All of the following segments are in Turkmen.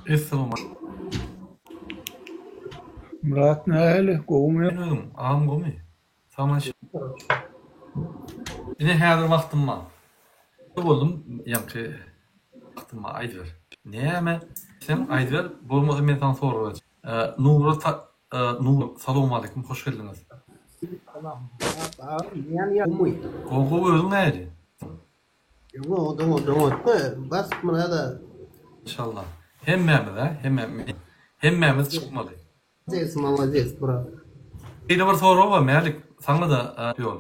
Essalawma. Myrat nähili gowumy? Sen özüň agam gowmy? Sagman Ine häzir wagtym bar. Boldum ýaňky wagtym bar aýdyber. Näme sen aýdyber bolmasa men saňa sorag berjek. Nura Nur salowmaleýkim hoş geldiňiz. Salam Myrat agam näme gowmy? Gowy gowy özüň nähili? Ýok doňa doňatda bas murada. Inşallah. Hemmämiz a hemmämiz hemmämiz çykmaly. Malades malades brat. Beýle bir sorag bar Mälik saňada ýol.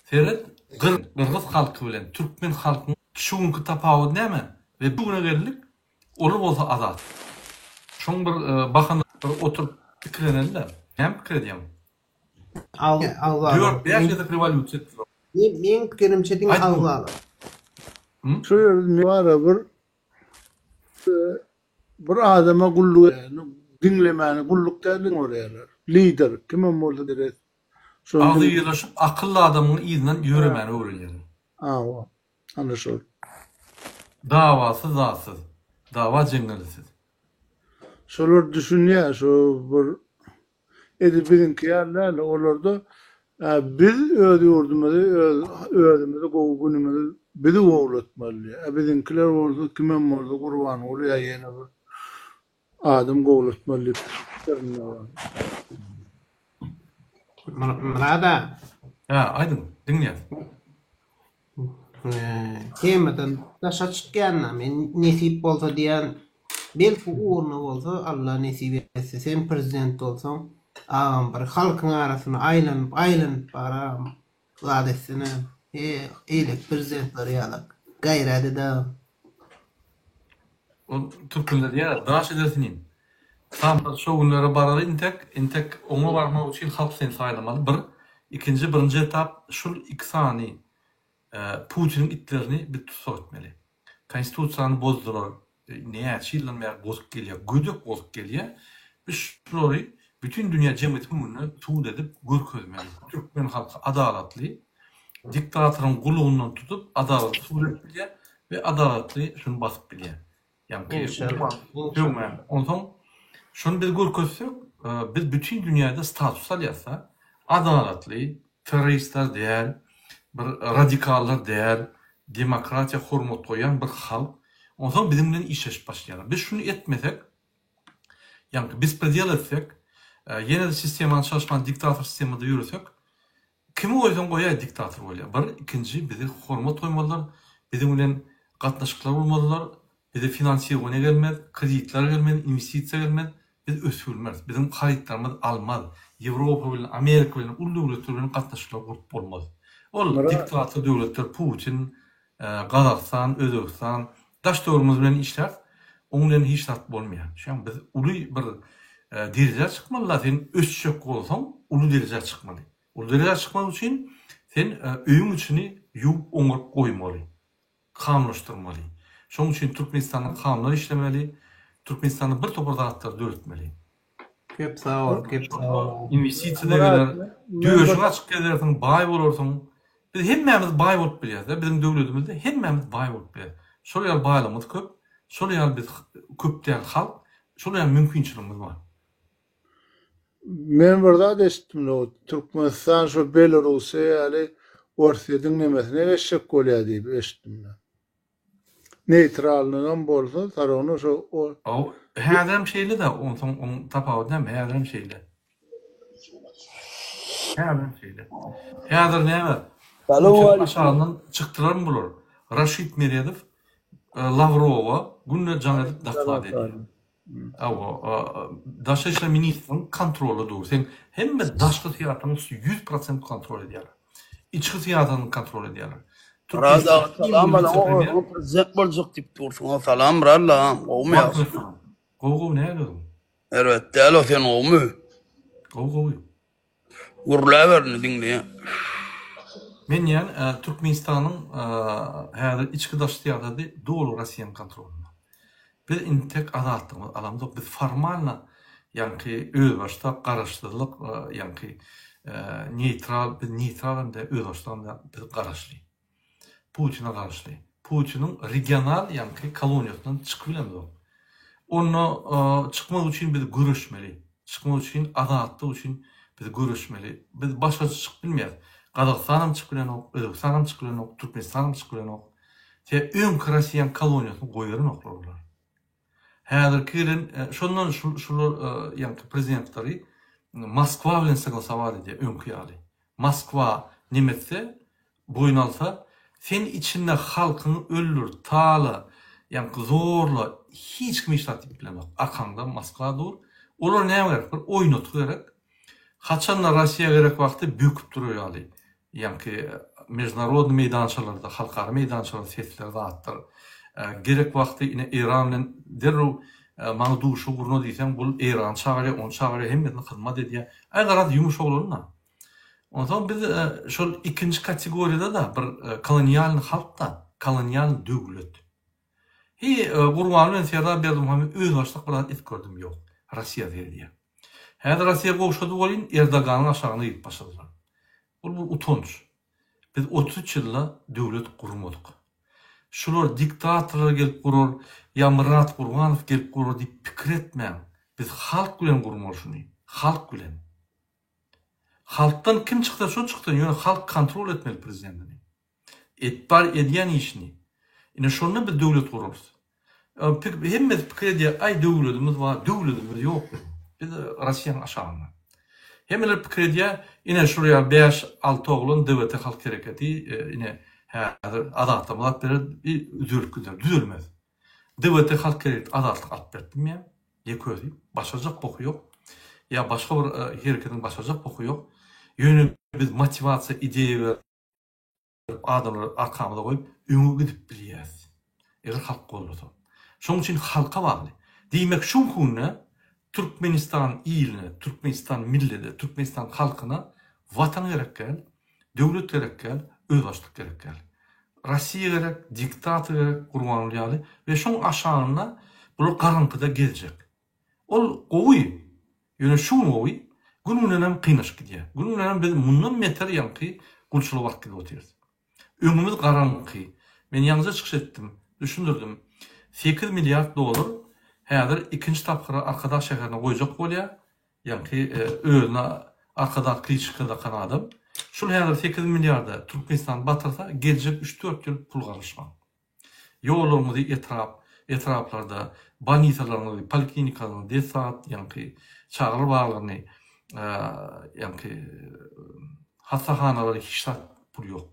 Seret gyr gyrgyz halky bilen türkmen halkyň şu günki tapawudy näme we bu güne geldik olar bolsa azat. Şoň bir bahana bir oturyp pikirleneli-de. Näme pikir edýäň? Agzalar. Dört-bäş gezek rewolýusiýa etdiler. Meň pikirimçe diňe agzalar. Şu ýerde bara bir bir adama gulluk diňlemäni gulluk däl görýärler. Lider kimem bolsa gerek. Agzy ýylaşyp akylly adamyň yzyndan ýöremäni öwrenýärler. Hawa. Ana şol. Dawasyz zatsyz. Dawa jeňňelisiz. Şolar düşünýär şu bir Edil biziňki ýaly däl, olarda biz öz ýurdumyzy, öz özümizi gowy günümizi bizi gowulatmaly diýýär. A biziňkiler bolsa kimem bolsa Gurbanguly ýa ýene bir adam gowulatmaly diýip pikirinde bar. Myrat aga. Hä, aýdyň, diňleýäs. Temadan daşa çykýan-da men nesip bolsa diýýän belki ugruna bolsa Alla nesip etse sen prezident bolsaň agam bir halkyň arasyna aýlanyp aýlanyp bar agam zat etsene he eýleki prezidentler ýalak gaýrat et agam. Ol türkmenler diýýär daş edersin inim. Samsyk şo günlere baraly intek intek oňa barmak üçin halk seni saýlamaly bir ikinji birinji etap şul iki sany Putiniň itlerini biz tussag etmeli. Konstitusiýany bozdular näçe ýyldan bäri bozup gelýär gödek bozup gelýär biz şulary bütin dünýä jemgyýetiniň öňünde subut edip görkezmeli. Türkmen halky adalatly diktatoryň gulugyndan tutup adalatly subut edip bilýär we adalatly şuny basyp bilýär. Ýaňky sögmän. Onsoň şony biz görkezsek, biz bütin dünýäde status alýas-da. Adalatly, terroristler däl, bir radikallar däl, demokratiýa hormat goýýan bir halk. Onsoň biziň bilen işleşip başlaýarlar. Biz şuny etmesek, ýaňky bespredel etsek, ýene-de sistemany çalyşman diktator sistemada ýöresek, Kimi goýsaň goýaý diktator bolýar. Bir, ikinji bizi hormat goýmazlar, biziň bilen gatnaşyklar gurmazlar, bize finansirowaniýa gelmez, kreditler gelmez, inwestisiýa gelmez, biz ösübilmeris, biziň harytlarymyz almaz, Ýewropa bilen, Amerika bilen, uly döwletler bilen gatnaşyklar gurup bolmaz. Ol diktator döwletler Putin, Gazagystan, Özbegistan, daş töweregimiz bilen işläris, oň bilen hiç zat bolmaýar. Şoň biz uly bir derejä çykmaly-da, sen ösjek bolsaň uly derejä çykmaly. Uly derejä çykmak üçin sen öýüň içini ýuwup oňaryp goýmaly, kanunlaşdyrmaly. Şoň üçin Türkmenistanda kanunlar işlemeli, Türkmenistanda bir topar zatlary döretmeli. Köp sag bol, köp sag bol. Inwestisiýa-da geler, döşüň açyk gezersiň, baý bolarsyň. Biz hemmämiz baý bolup bilýäris-de, biziň döwletimizde hemmämiz baý bolup bilýäris. Şol ýaly baýlygymyz köp, şol ýaly biz köp däl halk, şol ýaly mümkinçiligimiz bar. Men bir zat eşitdim-le, Türkmenistan şo Belarussiýa ýaly Orsýetiň nemesine geçjek bolýar diýip eşitdim-le. Neýtralnygam bolsa sarogny şo o. Haw, häzirem şeýle-dä, onsoň oň tapawudy näme, häzirem şeýle. Häzirem şeýle. Häzir näme, Putiniň aşagyndan çykdylarmy bular? Raşid Meredow Lawrowa günde jaň edip doklad edýär. Hawa, daşary işler ministriniň kontroly dur. Sen hemme daşky syýasatyňy 100% kontrol edýärler. Içki syýasatyňy kontrol edýärler. Myrat aga salam bana prezident boljak diýip dursuň salam Myrat aga gowumy ýagşy. Gowy gowy näme özüň? Erbet däl o sen gowumy? Gowy gowy. Gürläber indi diňleýän. Men diýýän Türkmenistanyň häzir içki daş syýasaty doly Rossiýanyň kontrolynda. Biz intek azatlygymyzy alamzok. Biz formalno ýaňky özbaşdak garaşsyzlyk ýaňky neýtral biz neýtral hem däl özbaşdak hem däl biz garaşly. Putine garaşly. Putiniň regional ýaňky koloniýasyndan çykyp bilemzok. Onda çykmak üçin biz göreşmeli. Çykmak üçin azatlyk üçin biz göreşmeli. Biz başgaça çykyp bilmeýäris. Gazagystanam çykyp bilenok, Özbegistanam çykyp bilenok, Türkmenistanam çykyp bilenok. Sebäbi öňki Rossiýanyň koloniýasyny goýberenoklar olar. Häzirki gelen şondan şular ýaňky prezidentleri Moskwa bilen soglasowat edýär öňki ýaly. Moskwa neme etse, boýun alsa, sen içinde halkyňy öldür, tala, ýaňky zorla, hiç kim hiç zat diýip bilenok. Arkaňda Moskwa dur. Olara näme gerek? Bir oýnatgy gerek. Haçanda Rossiýa gerek wagty böküp durar ýaly. Ýaňky mežnarodnyý meýdançalarda, halkara meýdançalarda sesler zatdyr. Gerek wagty ine Eýran bilen derrew maňa duşuşyk gurna diýseň, bul Eýrany çagyrýar, ony çagyrýar, hemmesine hyzmat edýär. Aý garaz ýumuş oglan-da. Onsoň biz şol ikinji kategoriýada-da bir kolonialnyý halk-da, kolonialnyý döwlet. Heý, Gurbanguly bilen Serdar Berdimuhamedow özbaşdak bir zat edip gördümi? Ýok. Russiýa seredýär. Häzir Russiýa gowşady welin, Erdoganyň aşagyna girip başladylar. Bul bir utanç. Biz 33 ýylda döwlet gurmadyk. Şular diktatorlar gelip gurar, ýa Myrat Gurbanow gelip gurar diýip pikir etmäň. Biz halk bilen gurmaly şuny. Halk bilen. Halkdan kim çyksa şo çyksyn, ýöne halk kontrol etmeli prezidentini. Et bar edýän işini. Ine şonda biz döwlet gurarys. Hemmesi pikir edýär, aý döwletimiz bar, döwletimiz ýok biziň. Biz Rossiýanyň aşagynda. Hemmeler pikir edýär, ine şul ýaly bäş-alty oglan DWT halk hereketi ine häzir azatlygymyzy alyp berer, düzelip gider. Düzelmez. DWT halk hereketi azatlyk alyp berip bilmeýär. Ýeke özi. Başarjak boky ýok. Ýa başga bir hereketiň başarjak boky ýok. Ýöne biz motiwasiýa, ideýa berip, adamlary arkamyza goýup öňe gidip bilýäris. Eger halk goldasa. Şonuň üçin halka bagly. Diýmek şu günde Türkmenistan iline, Türkmenistan millede, Türkmenistan halkyna watan gerek däl, döwlet gerek däl, özbaşlyk gerek däl. Rossiýa gerek, diktator gerek Gurbanguly ýaly we şoň aşagynda bular garaňkyda gezjek. Ol gowy, ýöne şu gün gowy, gün-gündenem kynlaşyp gidýär. Gün-gündenem biz mundan beter ýaňky gulçulyga baryp gidip otyrys. Öňümiz garaňky. Men ýaňyja çykyş etdim, düşündirdim. 8 milliard dollar häzir ikinji tapgyra Arkadag şäherine goýjak bolýar. Ýaňky özüne Arkadag kliçka dakan adam. Şul häzir 8 milliarda Türkmenistany batyrsa, geljek üç-dört ýyl pul garaşmaň. Ýollaryňyzy etrap, etraplarda, bolnisalaryňyzy, poliklinikalaryňyzy, dessat, ýaňky çagalar baglaryny, ýaňky hassahanalary hiç zat pul ýok.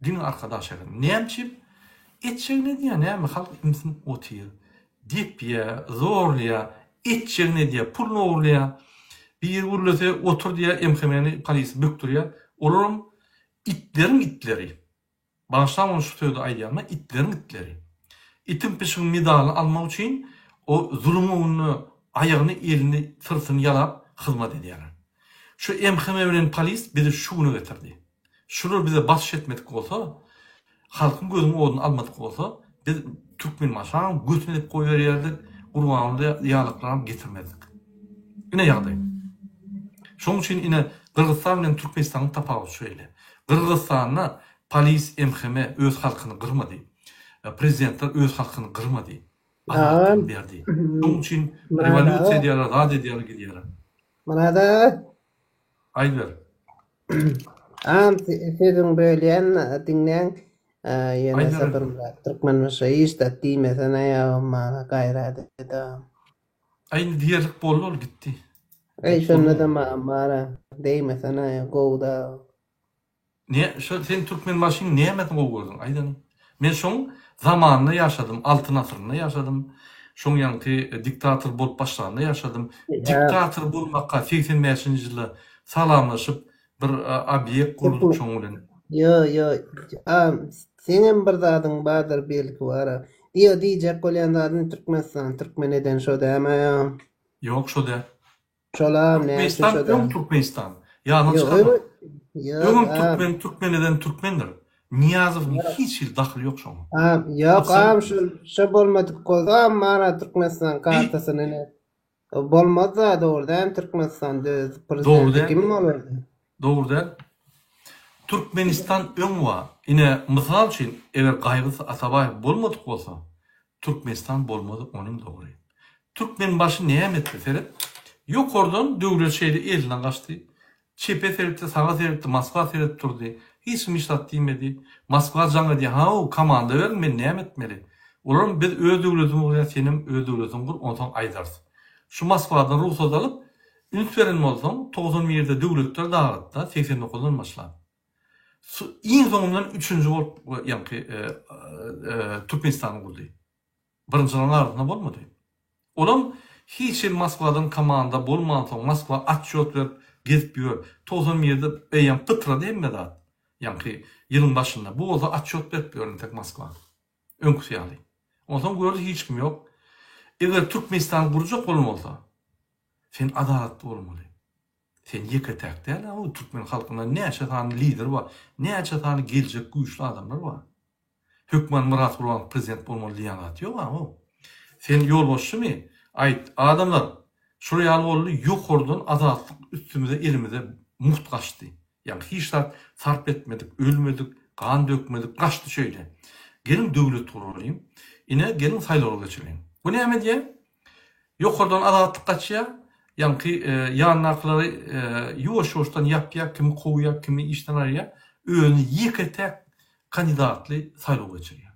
Diňe Arkadag şäherinde. Näme üçin? Etjegini edýär, näme halk ümsüm otyr. Depýär, zorlaýar, etjegini edýär, puluny ogurlaýar. Biri gürlese otur diýýär, MHM-ni, polisi bökdürýär. Olaram itleriň itleri. Bagyşlaň ony şu sözi aýdýanyma itleriň itleri. Itiň pişigiň medalyny almak üçin o zulumyň öňünde aýagyny elini syrtyny ýalap hyzmat edýärler. Şu MHM bilen polis bizi şu güne getirdi. Şular bize basyş etmedik bolsa halkyň gözüniň oduny almadyk bolsa biz Türkmenbaşam götüne depip goýberýärdik Gurbanguly ýalyklaram getirmezdik. Ine ýagdaý. Şonuň üçin ine Gyrgyzystan bilen Türkmenistanyň tapawudy şeýle. Gyrgyzystanda polis MHM öz halkyny gyrmady. Prezidentler öz halkyny gyrmady. Azatlygyny berdi. Şonuň üçin rewolýusiýa edýärler, zat edýärler, gidýärler. Myrat aga. Aýdyber. Agam sözüňi bölýän diňläň. Ýöne Saparmyrat Türkmenbaşa hiç zat diýmesene ýa maňa gaýrat et agam. Aý indi diýerlik boldy ol gitdi. Eý şonda-da maňa bara degmesene gowuda. Ne şo sen Türkmenbaşyň nämesini gowy gördüň aýdany. Men şoň zamanynda ýaşadym altyn asyrynda ýaşadym. Şoň ýaňky diktator bolup başlanda ýaşadym. Diktator bolmakka 85-nji ýylda salamlaşyp bir obýekt gurduk şoň bilen. Ýo ýo a seňem bir zadyň bardyr belki bara. Ýo diýjek bolýan zadym Türkmenistan türkmen eden şo dämi ýa. Ýok şo däl. Şolam näme üçin Türkmenistan şo öň däl. Türkmenistan. Ýadyňdan Ýo çykarma. ýo Öňem a türkmen türkmen eden türkmendir. Nyýazowyň hiç hili dahyly ýok şoňa. a ýok Absolýutno. am şol şo bolmadyk bolsa am bara Türkmenistan Bi kartasyny ne bolmazda dogry dämi Türkmenistan öz Dogry prezidenti däl. kim bolardy. Dogry däl. Türkmenistan öň bar. Ine, mysal üçin, eger Gaýgysyz Atabaýew bolmadyk bolsa, Türkmenistan bolmady, onyň dogry. Türkmenbaşy näme etdi, seret. Ýokardan döwlet şeýle elinden gaçdy. Çepe seretdi, saga seretdi, Moskwa seredip durdy. Hiç kim hiç zat diýmedi. Moskwa jaň edýär, How, komanda beriň, men näme etmeli? Olaram biz öz döwletimizi gurýas, senem öz döwletiňi gur, onsoň aýdarys. Şu Moskwadan rugsat alyp, üns beren bolsaň, 91-de döwletler dargatda, 89-dan başlap. Iň soňundan üçünji bolup ýaňky Türkmenistany gurdy. Birinjileriň arasynda bolmady. Olam hiç hili Moskwadan komanda bolmansoň, Moskwa atçýot berip gezip ýör. 91-de eýýäm pytrady hemme zat. Ýaňky ýylyň başynda. Bu bolsa atçýot berip ýör entek Moskwa. Öňküsi ýaly. Onsoň gördi hiç kim ýok. Eger Türkmenistany gurjak bolan bolsa, sen adalatly bolmaly. Sen ýeke-täk däl-ä, türkmen halkynda näçe sany lider bar, näçe sany geljek güýçli adamlar bar. Hökman Myrat Gurbanow prezident bolmaly diýýän zat ýok a o. Sen ýolbaşçymy? Aýt, adamlar, şular ýaly boldy, ýokardan azatlyk üstümize elimize mugt gaçdy. Ýagny hiç zat sarp etmedik, ölmedik, gan dökmedik, gaçdy şeýle. Geliň döwlet guralyň. Ine, geliň saýlawlar geçireliň. Bu näme edýär? Ýokardan azatlyk gaçýar, ýaňky ýanyndakylary ýuwaş-ýuwaşdan ýapýar, kimi kowýar, kimi işden aýyrýar, özüni ýeke-täk kandidatly saýlaw geçirýär.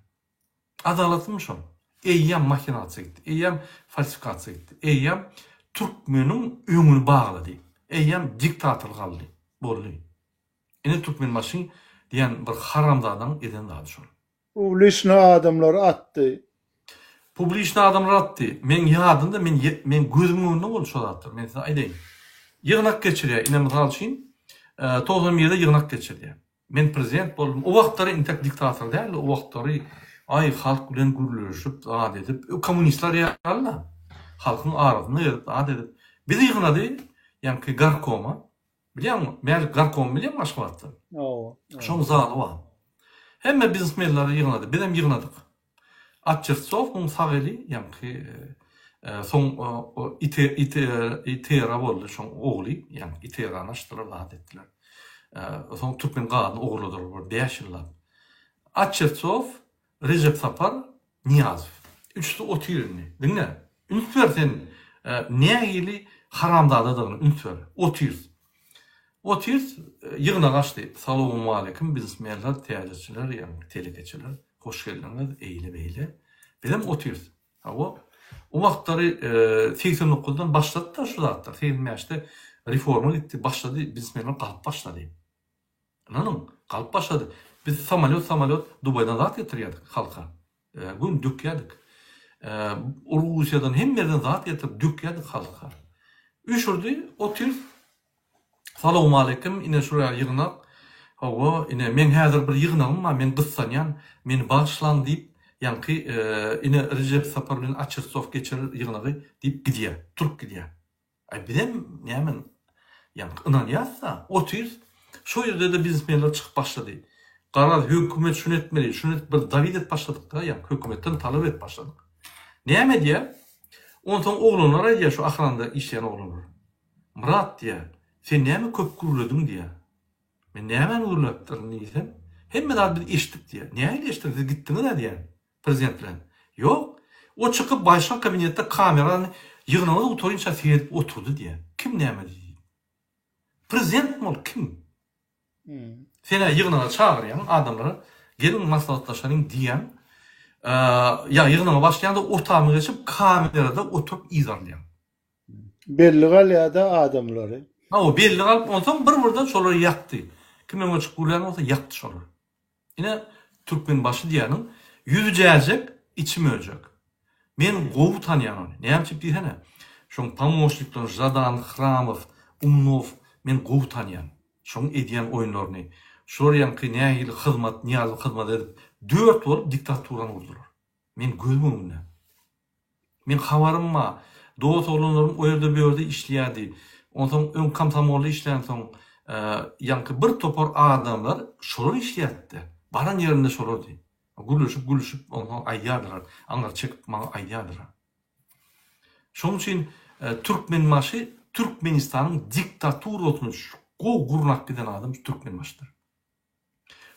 Adalatlymy şol? Eýýäm mahinasiýa gitdi, eýýäm falsifikasiýa gitdi, eýýäm türkmeniň öňüni baglady, eýýäm diktatorlyk aldy, boldy. Ine Türkmenbaşy diýen bir haramzadaň eden zady şol. Publiçny adamlary atdy. Publiçny adamlary atdy. Meň ýadymda men meň gözümiň öňünde boldy şo zatlar. Men size aýdaýyn. Ýygnak geçirýär. Ine mysal üçin 91-de ýygnak geçirýär. Men prezident boldum. O wagtlary intek diktator däldi. O wagtlary aý halk bilen gürleşip zat edip kommunistler ýaly-da. Halkyň arasynda gezip zat edip. Bizi ýygnady ýaňky gorkoma. Bilýäňmi? Mälik gorkomy bilýäňmi Aşgabatda? Hawa. Şoň zaly bar. Hemme biznesmenleri ýygnady. Bizem ýygnadyk. Atçertsow muň sag eli, ýaňky soň ITR boldy şoň ogly, ýagny ITR-ny açdylar, zat etdiler. Soň türkmen gazyny ogurladylar bir 5 ýyllap. Atçertsow Rejep Sapar Nyýazow. Üçüsi otyr indi. Diňle. Üns ber sen nähili haramzadadygyny üns ber. Otyrys. Otyrys, ýygnak açdy. Salowmaleýkim biznesmenler, täjirçiler, ýagny telekeçiler. Hoş geldiňiz, eýle-beýle. Bizem otyrys. Hawa. O wagtlary 89-dan başlady-da şu zatlar. 85-de reforma gitdi, başlady, biznesmenler galyp başlady. Ynanyň, galyp başlady. Biz samolýot-samolýot Dubaýdan zat getirýärdik halka. Gün dökýärdik. Russiýadan hemme ýerden zat getirip dökýärdik halka. Üşürdi, otyr. Salowmaleýkim, ine şuraya ýygnak. Hawa, ine meň häzir bir ýygnagym bar, men gyssanýan, meni bagyşlaň diýip, ýaňky ine Rejep Sapar bilen Açertsow geçirer ýygnagy diýip gidýär, turup gidýär. Aý bizem näme ýaňky ynanýas-da, otyrys. Şo ýerde-de biznesmenler çykyp başlady. Garaz, hökümet şuny etmeli, şuny et, bir dawid edip başladyk-da, ýaňky hökümetden talap edip başladyk. Näme edýär? Onsoň oglanlar aýdýar, şu ahranda işleýän oglanlar. Myrat diýýär, sen näme köp gürlediň diýýär. Men nämäni gürläpdirin diýsem, hemme zady biz eşitdik diýýär. Nähili eşitdiňiz, siz gitdiňiz-ä diýýän. Prezident bilen. Ýok. O çykyp başga kabinetde kamerany ýygnagy gutarynça seredip oturdy diýýär. Kim näme diýdi. Prezidentmi ol kim? Sen-ä ýygnaga çagyrýaň adamlara geliň maslahatlaşalyň diýýäň. Ýa ýygnaga başlaýaňda otagma geçip kamerada oturyp yzarlaýaň. Belli galýada adamlary. Hawa belli galyp onsoň bir birden şolary ýakdy. Kim öňe çykyp gürlän bolsa ýakdy şolary. Ine Türkmenbaşy diýýäniň ýüzi jäjek, içi möjek. Men gowy tanýan ony. Näme üçin diýsene? Şoň pomoşniklerini Žadan, Hramow, Umnow men gowy tanýan. Şoň edýän oýunlaryny. Şular ýaňky nähili hyzmat, Nyýazow hyzmat edip, dört bolup diktaturany gurdular. Men gözüm öňünde. Meň habarym bar. Dos oglanlarym o ýerde bu ýerde işleýärdi. Onsoň öň komsomolda işlänsoň, ýaňky bir topar adamlar şolar işleýärdi-de. Baran ýerimde şolardy. Gürleşip, gülüşip onsoň aýdýardylar. Aňyr çekip maňa aýdýardylar. Şonuň üçin Türkmenbaşy Türkmenistanyň diktaturasyny gowy gurnap giden adam Türkmenbaşydyr.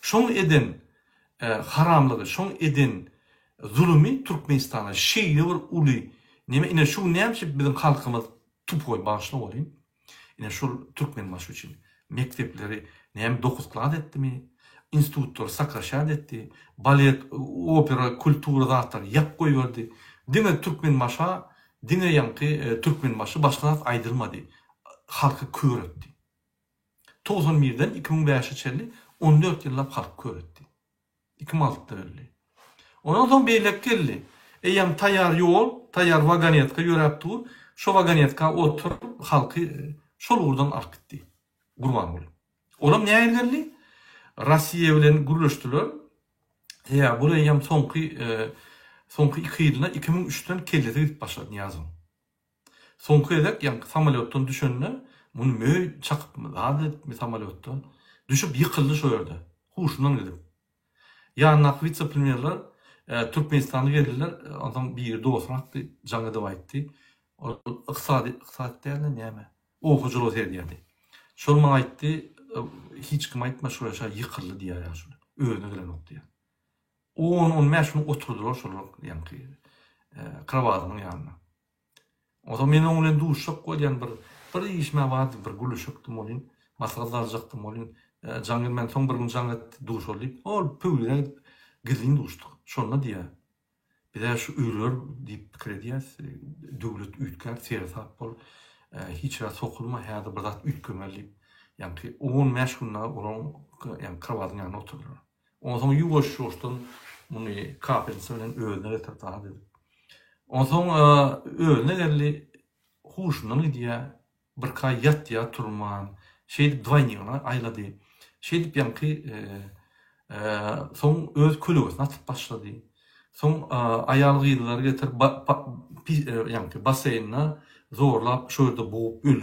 Şoň eden haramlygy, şoň eden zulumy Türkmenistana şeýle bir uly neme, ine şu gün näme üçin biziň halkymyz tupoý bagyşla welin, ine şol Türkmenbaşy üçin mekdepleri näme dokuz klas etdimi, institutlary sokraşat etdi, balet, opera, kultura zatlary ýapyp goýberdi. Diňe Türkmenbaşa, diňe ýaňky Türkmenbaşy başga zat aýdylmady. Halky kör etdi. Togsan birden 2005-e çenli on dört ýyllap halky kör etdi. 2006-da öldi. Ondan soň beýleki geldi. Eýýäm taýýar ýol, taýýar wagonetka ýöräp dur. Şo wagonetka oturyp halky şol ugurdan alyp gitdi. Gurbanguly. Olam nähili geldi? Rossiýa bilen gürleşdiler. Sebäbi bul eýýäm soňky soňky iki ýylynda 2003-den kellesi gidip başlady Nyýazowyň. Soňky gezek ýaňky samolýotdan düşende muny möý çakypmy, zat edipmi samolýotdan düşüp ýykyldy şo ýerde. Huşundan gidip. Ýanyndaky wise-premýerler Türkmenistana geldiler. Onsoň biri dostuna atdy, jaň edip aýtdy. Ol ykdysady, ykdysady däl-de näme? Oba hojalygy seredýärdi. Şol maňa aýtdy, hiç kime aýtma şol ýaşa ýykyldy diýýär ýaşuly. Özüne gelenok diýýär. On, on bäş gün oturdylar şolar ýaňky krowadynyň ýanynda. Onsoň men oň bilen duşuşjak bolýan bir bir işim-ä bardy, bir gürleşjekdim welin, maslahat aljakdym welin, jaň gelmän soň bir gün jaň etdi, duşaly diýip, ol Pöwrizä gidip gizlin duşduk. Şonda diýýär, biz-ä şu öler diýip pikir edýäs, döwlet üýtgär, seresap bol, hiç ýere sokulma, häzir bir zat üýtgemeli diýip, ýaňky on bäş gün dagy olaryň ýaňky krowadyň ýanynda oturdylar. Onsoň ýuwaş-ýuwaşdan muny kapelnitsa bilen özüne getirip zat edip. Onsoň özüne geldi, huşundan gidýär, birki aý ýatýar turman, şeýdip dwaýnigini aýlady. Şeýdip ýaňky soň öz kölegesini atyp başlady. Soň aýal-gyzlary getirip ýaňky basseýnde zorlap şo ýerde bogup öldürdi.